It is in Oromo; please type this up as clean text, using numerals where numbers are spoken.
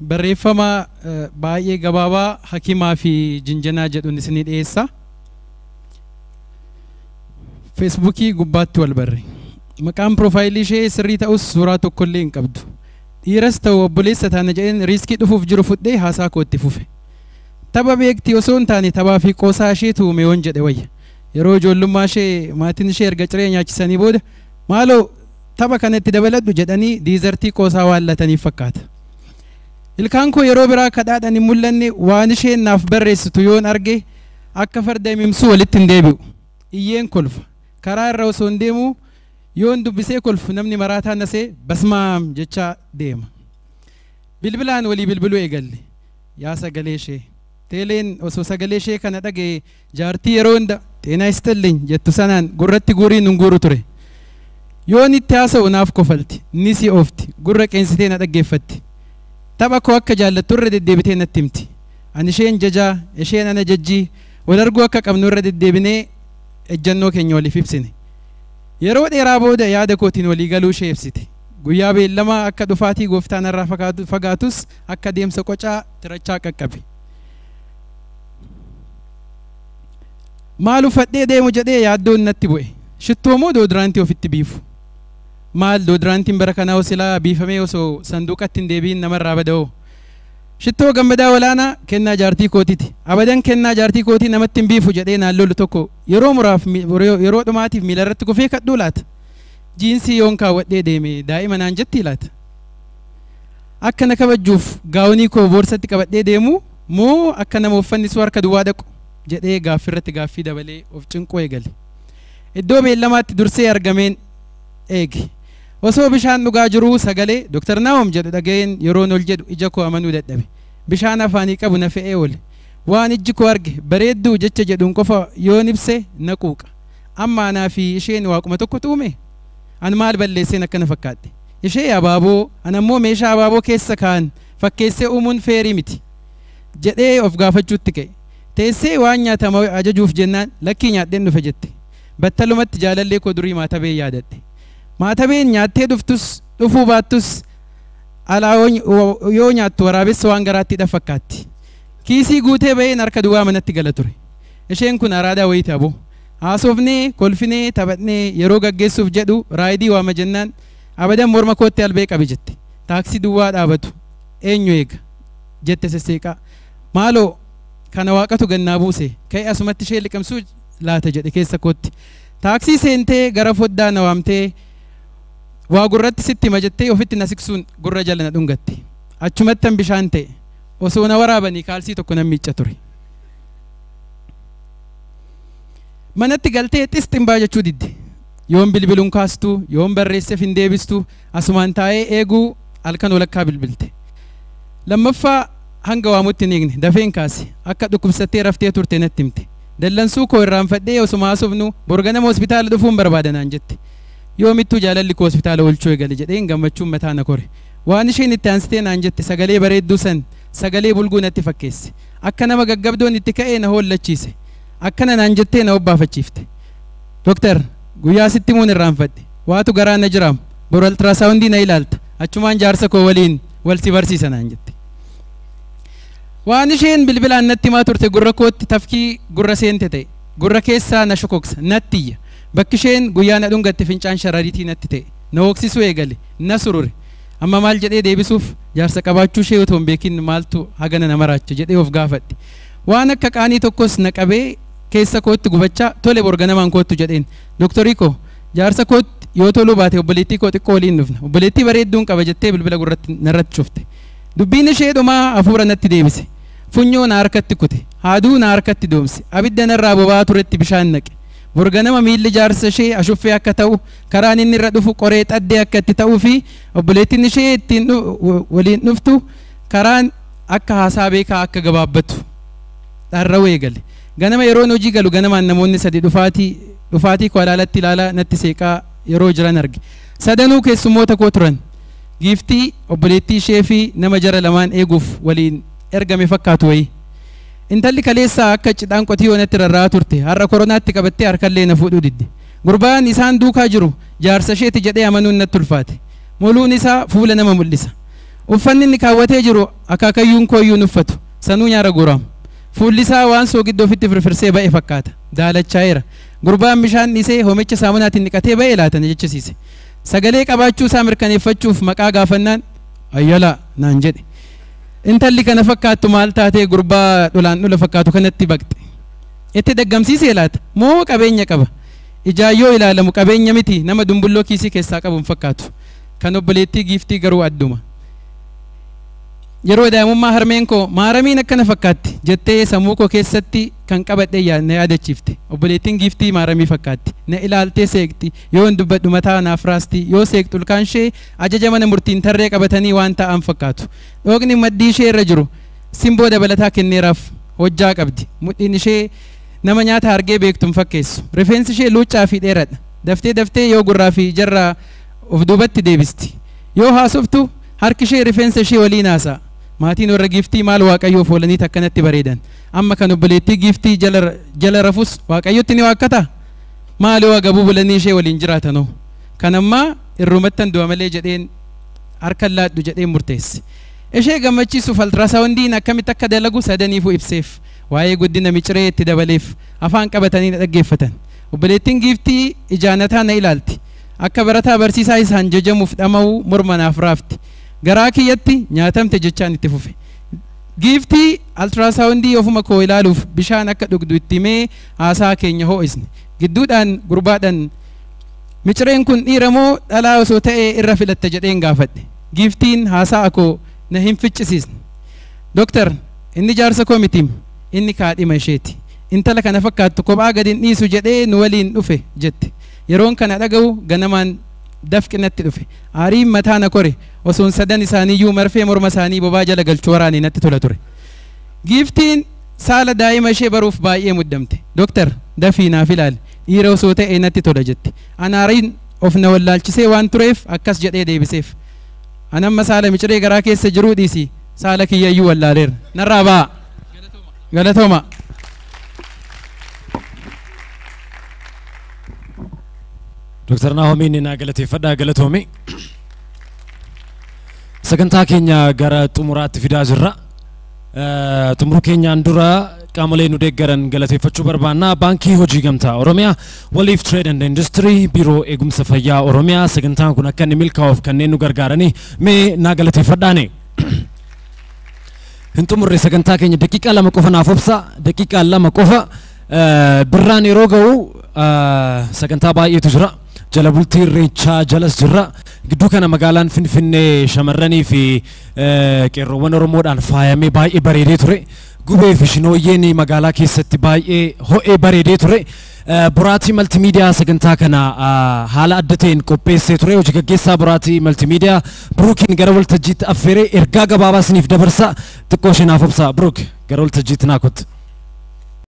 Barreeffama baay'ee gabaabaa hakimaa fi jinjanaa jedhuun isinii dhiyeessa. Feesbuukii gubbaatti wal barre. Maqaan piroofaayilii ishee sirrii ta'us suuraa tokkollee hin qabdu. Dhiiras ta'u obboleessa taana jedheen riiskii dhufuuf jiru fudhee haasaa kootti fufe. Tapha beekti osoo hin taane taphaa fi qoosaa isheetu uume yoon jedhe wayya. Yeroo ijoollummaa ishee maatiin ishee erga ciree nyaachisanii booda maaloo tapha kanatti dabaladhu jedhanii diizartii qoosaa waan lataniif fakkaata. Ilkaan koo yeroo biraa kadhaadhaan hin mul'anne waan isheen naaf barreessitu yoon arge akka farda himimsuu walitti hin deebi'u. Iyyeen kolfa. Karaa irra osoo hin deemu yoon dubbisee kolfu namni maraataa nasee basmaam jechaa deema. Bilbilaan walii bilbiluu eegalle. Yaa sagalee ishee. Teeleen osoo sagalee ishee kana dhaga'e jaartii yeroo hunda xeenaa istalliin jettu sanaan gurratti guuriin hin guuru ture. Yoon itti haasa'u naaf kofalti. Ni si oofti. Gurra qeensitee na dhaggeeffatti. Tapha koo akka jaallattu irra deddeebitee natti himti. Ani isheen jajaa, isheen ana jajjii, wal arguu akka qabnu irra deddeebinee ejjannoo keenya waliif ibsine. Yeroo dheeraa booda yaada kootiin walii galuu ishee ibsite. Guyyaa beellamaa akka dhufaatii gooftaan irraa fagaatus akka deemsa qocaa tirachaa qaqqabe. Maal uffadhee deemu jedhee yaaddoon natti bu'e. Shittoo moo doodiraantii ofitti biifu? Maal doodiraantiin bara kanaa silaa biifamee osoo sanduuqatti hin deebiin namarraa bada'oo? Shittoo gammadaa walaanaa kennaa jaartii kootiiti. Abadan kennaa jaartii kootii namatti hin biifu jedhee naan lolu tokko yeroo muraaf yeroo dhumaatiif miila irratti kufee kadhuu laata? Jiinsii yoon kaawwadhee deeme daa'ima naan jetti laata? Akka na kabajuuf gaawonii koo boorsatti qabadhee deemu moo akka nama uffanni harka duwwaa dhaqu jedhee gaaffii irratti gaaffii dabalee of cinquu eegale. Iddoo beellamaatti dursee argameen eege. Osoo bishaan dhugaa jiruu sagalee Dr. Naahom jedhu dhaga'een yeroon ol jedhu ija koo amanuu dadhabe. Bishaan afaanii qabu na fe'ee oole. Waan ijji koo arge bareedduu jecha jedhuun qofa yoon ibse na quuqa. Amma anaa fi isheen waaquma tokkotu uume? An maal balleesseen akkana fakkaadhe? Ishee abaaboo, an ammoo meeshaa abaaboo keessa kaa'an fakkeessee uumuun feerii miti jedhee of gaafachuutti ka'e. Teessee waan nyaatamu ajajuuf jennaan lakkii nyaadheen dhufe jette. Battalumatti jaalallee koo durii maatabee yaadadhe. Maatabeen nyaattee dhuftus dhufuu baattus alaa yoo nyaattu waraabessa waan garaatti fakkaatti. Kiisii guutee ba'een harka duwwaa manatti gala ture. Isheen kun araadaa wayiiti aboo. Haasofnee, kolfinee, taphannee yeroo gaggeessuuf jedhu raayidii waama jennaan abadan morma kootti albee qabe jette. Taaksii duwwaa dhaabatu eenyu eega jette sesseeqaa. Maaloo kana waaqatu gannaa buuse ka'e asumatti ishee liqimsuu laata jedhe keessa kootti. Taaksii seentee gara foddaa na waamtee waa gurratti sitti hima jettee ofitti na siqsuun gurra jala na dhungatte. Achumattan bishaan ta'e osoo na waraabanii kaalsii tokko nan miicca ture. Manatti galtee xis ximbaa jechuu didde. Yoon bilbiluun kaastuu, yoon barreesseef hin deebistu, asumaan taa'ee eeguu halkan walakkaa bilbilte. Lammaffaa hanga waamutti hin eegne dafeen kaase akka dhukkubsattee raftee turte natti himte. Dallansuu koo irraanfadhee osuma haasofnu borganama hospitaala dhufuun barbaada naan jette. Yoomittuu jaalalli koo hospitaala oolchuu eegale jedheen gammachuun mataa na kore. Waan isheen itti aansitee naan jette sagalee bareedduu san sagalee bulguu natti fakkeesse. Akka nama gaggabdoon itti ka'ee na hollachiise. Akkana naan jettee na obbaafachiifte. Dooktar guyyaa sitti himuun irraanfadhe. Waatu garaa na jiraam. Boru altirasaawundii na ilaalta. Achumaan jaarsa koo waliin wal si barsiisa naan jette. Waan isheen bilbilaan natti himaa turte gurra kootti tafkii gurra seente ta'e. Gurra keessaa na shokoksa natti iyya. Bakki isheen guyyaa na dhungatte fincaan sharariitii natti ta'e. Na hooksisuu eegale. Na surure. Amma maal jedhee deebisuuf jaarsa qabaachuu ishee otoo hin beekin maaltu hagana na maraacha jedhee of gaafadhe. Waan akka qaanii tokkos na qabee keessa kootti gubachaa tole borganamaan koottu jedheen. Dooktarii koo jaarsa kootti yoo toluu baate obboleettii koo xiqqoo waliin dhufna. Obboleettii bareedduun qaba jettee bilbila gurratti narratti cufte. Dubbiin ishee dhumaa hafuura natti deebise. Funyoo na harkatti kute. Haaduu na harkatti doomse. Abidda narraa boba'aa turetti bishaan naqe. Borganama miilli jaarsa ishee ashuffee akka ta'u karaan inni irra dhufu qoree xaddee akka itti ta'uu fi obboleettiin ishee ittiin waliin dhuftu karaan akka haasaa beekaa akka gabaabbatu dharra'uu eegale. Ganama yeroon hojii galu ganamaan namoonni sadi dhufaatii koo alaalatti ilaalaa natti seeqaa yeroo jiran arge. Sadanuu keessummoota koo turan. Giiftii obboleettii ishee fi nama jara lamaan eeguuf waliin ergame fakkaatu wayii. Intalli kaleessaa akka cidhaan qotiyyoo natti rarra'aa turte har'a koronaatti qabattee harkallee na fuudhuu didde. Gurbaan isaan duukaa jiru jaarsa isheeti jedhee amanuun natti ulfaate. Moluun isaa fuula nama mul'isa. Uffanni inni kaawwatee jiru akaakayyuun kooyyuu uffatu. Sanuu nyaara guuramu. Fuulli isaa waan soogiddoo ofitti firfirsee ba'e fakkaata. Daalachaa'eera. Gurbaan bishaan dhiisee hoomicha saamunaatiin dhiqatee ba'e laatan jechisiise. Sagalee qabaachuu isaa mirkaneeffachuuf maqaa gaafannaan Ayyalaa naan jedhe. Intalli kana fakkaattu maal taatee gurbaa dhulaan dhula fakkaatu kanatti baqxe. Itti daggamsiisee laata moo qabeenya qaba? Ijaayyoo ilaalamu qabeenya miti nama dumbulloo kiisii keessaa qabu hin fakkaatu. Kan obboleettii giiftii garuu adduma. Yeroo daa'imummaa harmeen koo maaramiin akkana fakkaatti jettee sammuu koo keessatti kan qabadhe na yaadachiifte. Obboleettiin giiftii maaramii fakkaatti. Na ilaaltee seeqxi. Yoo hin dubbadhu mataa naaf raasti. Yoo seeqxu ilkaan ishee ajaja mana murtiin tarree qabatanii waan ta'an fakkaatu. Dhoogni maddii ishee irra jiru simboo dabalataa kenneeraaf hojjaa qabdi. Mudhiin ishee nama nyaata argee beektu hin fakkeessu. Rifeensi ishee luuccaa fi dheeradha. Daftee daftee yoo gurraa fi ijarraa of duubatti deebisti. Yoo haasoftu harki ishee rifeensa ishee waliin haasa'a. Maatiin warra giiftii maal waaqayyoof oolanii akkanatti bareedan. Amma kan obboleettii giiftii jala rafus waaqayyotti ni waakkata. Maal yoo agabuu bulanii ishee waliin jiraatanoo. Kan ammaa irrumattan du'a malee jedheen harka laadhu jedheen murteesse. Ishee gammachiisuuf altiraasaawundiin akkamitti akka dalagu sadaniifuu ibseef. Waa'ee guddina miciree itti dabaleef afaan qabatanii na dhaggeeffatan. Obboleettiin giiftii ijaanataa na ilaalti. Akka barataa barsiisaa isaan jajamuuf dhama'uu morma naaf raafti. Garaa kiyyatti nyaatamte jechaan itti fufe. Giiftii altiraasaawundii ofuma koo ilaaluuf bishaan akka dhugdu itti himee haasaa keenya ho'isne. Gidduudhaan gurbaadhaan micireen kun dhiira moo dhalaa osoo ta'ee irra filatta jedheen gaafadhe. Giiftiin haasaa koo na hin ficcisiisne. Dooktar, inni jaarsa koo mitiim, inni kaadhima isheeti. Intala kana fakkaattu kophaa gadi hin dhiisu jedhee nu waliin dhufe jette. Yeroon kana dhaga'u ganamaan dafqi natti dhufe. Aariin mataa na kore osoon sadan isaaniiyyuu marfee morma isaanii bobaa jala galchuu waraanee natti tola ture. Giiftiin saala daa'ima ishee baruuf baay'ee muddamte. Dooktar, dafii naaf ilaali. Dhiira osoo ta'e natti tola jette. Ana aariin of na wallaalchisee waan tureef akkas jedhee deebiseef. An amma saala miciree garaa keessa jiruu dhiisi. Saala kiyyayyuu wallaaleera. Narraa ba'a. Galatooma. Dr. Nahomiin na galateeffadhaa galatoomi. Sagantaa keenya gara xumuraatti fidaa jirra. Xumuruu keenyaan dura qaamolee nu deeggaran galateeffachuu barbaanna. Baankii Hojii Gamtaa Oromiyaa, Waliif Trade and Industry, Biiroo Eegumsa Fayyaa Oromiyaa sagantaan kun akka inni milkaa'uuf kanneen nu gargaaranii mee naa galateeffadhaane. Hin xumurre sagantaa keenya daqiiqaa 2 qofa naaf obsa, daqiiqaa 2 qofa birraan yeroo ga'u sagantaa baay'eetu jira. Jala bultii irreechaa jalas jirra. Gidduu kana magaalaan Finfinnee shamarranii fi qeerroowwan Oromoodhaan faayamee baay'ee bareedee ture. Gubee fi shinooyyeen magaalaa keessatti baay'ee ho'ee bareedee ture. Boraatii Maltimiidiyaa sagantaa kana haala adda ta'een qopheessee ture. Hojii gaggeessaa Boraatii Maltimiidiyaa Biruukiin gara waltajjiitti affeeree ergaa gabaabaa isiniif dabarsa. Xiqqoo ishee naaf obsa. Biruuk gara waltajjiitti naa kottu.